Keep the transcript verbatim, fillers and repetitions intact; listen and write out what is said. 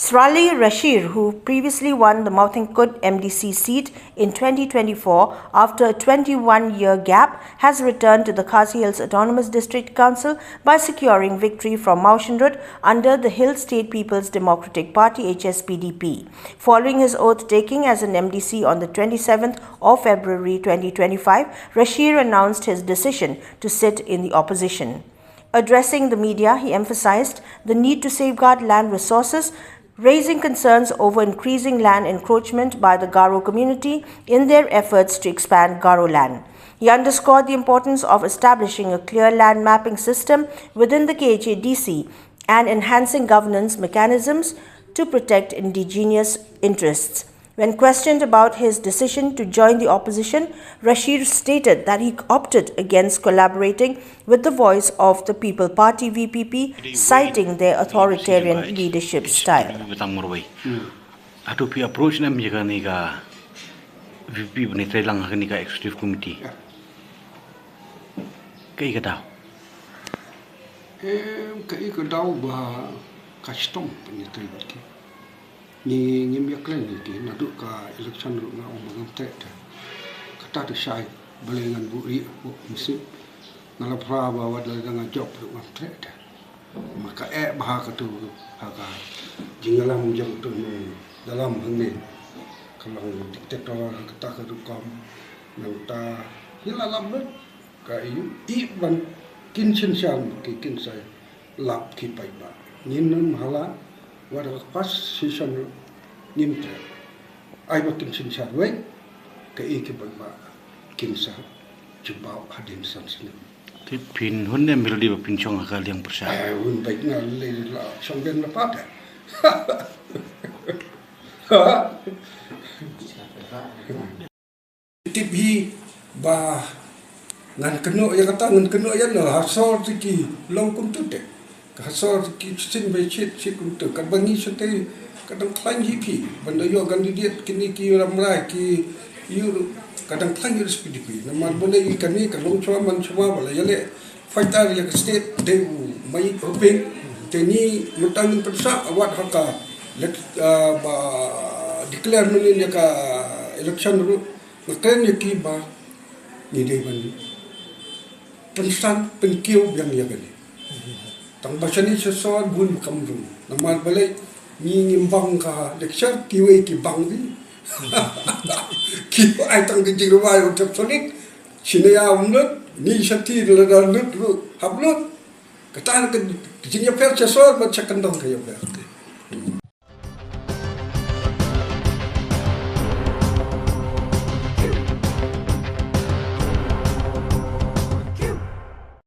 Srali Rashir, who previously won the Mawthengkut M D C seat in twenty twenty-four after a twenty-one year gap, has returned to the Khasi Hills Autonomous District Council by securing victory from Mawshynrut under the Hill State People's Democratic Party, H S P D P. Following his oath taking as an M D C on the twenty-seventh of February twenty twenty-five, Rashir announced his decision to sit in the opposition. Addressing the media, he emphasized the need to safeguard land resources, raising concerns over increasing land encroachment by the Garo community in their efforts to expand Garo land. He underscored the importance of establishing a clear land mapping system within the K H A D C and enhancing governance mechanisms to protect indigenous interests. When questioned about his decision to join the opposition, Rashir stated that he opted against collaborating with the Voice of the People Party, V P P, citing their authoritarian leadership style. Batang Marwei. Hato phi approach ne em ïa kane ka V P P ba ne trei lang ha kane ka executive committee? Kaei ka daw? Em, kaei ka daw ba ka shitom ba ngi trei bad ki. Ngi ngim ïa kren ïa ki naduh ka election ruh nga ong ba ngam treh te. Kata te shai balei ngan buh ri buh mynsiem. Nga la phra ba wat la dang nga jop ruh ngam treh te. Ma ka eh ba ha ka tu ha ka jingïalam jong tu nong dalam hangne. Ka long dictator ha kata ka rukom. Nangta hi la lap lut ka i i ban kin shin shan ki kin sai lap ki paidbah. Ngin nym hala wat ha ka past session ruh ngim treh. Ai ba kin shin shan wei ka i ki paidbah kin sa jubab hadien san snem. Te phin hun ne mildi ba phin shong ha ka liang pyrshah. Eh, hun bait nga le la shong ben la pat. Tip hi ba ngan kynnoh ïa kata, ngan kynnoh ïa la ha sor te ki long kumtu te. Ka ha sor te ki shin bai shit shit kumtu. Ka ba ngi shate ka dang khlaiñ hi phi ban da ïoh candidate kine ki Rambrai ki ïoh ka dang khlaiñ ïoh S P D P. Namar ba ne kane ka long chwa man chwa ba la ïa le fighter ïa ka state de u mai hoping. Te ngi mynta ngin pynshah awat ha ka elec-, ah, ba declare mynnin ïa ka election ruh. Nga kren ïa ki ba ngi dei ban pynsan pynkiew biang ïa kane. Tang ba shane sha sor bun kam rung. Namar balei ngi ngim bang ka lecture kiwei ki bang di. Ki ai tang ki jingrwai u tep solid. Shine ïa um lut, ni shati la da lut lut, hap lut. Kata ka jingïapher sha sor bad sha kyndong ka ïapher.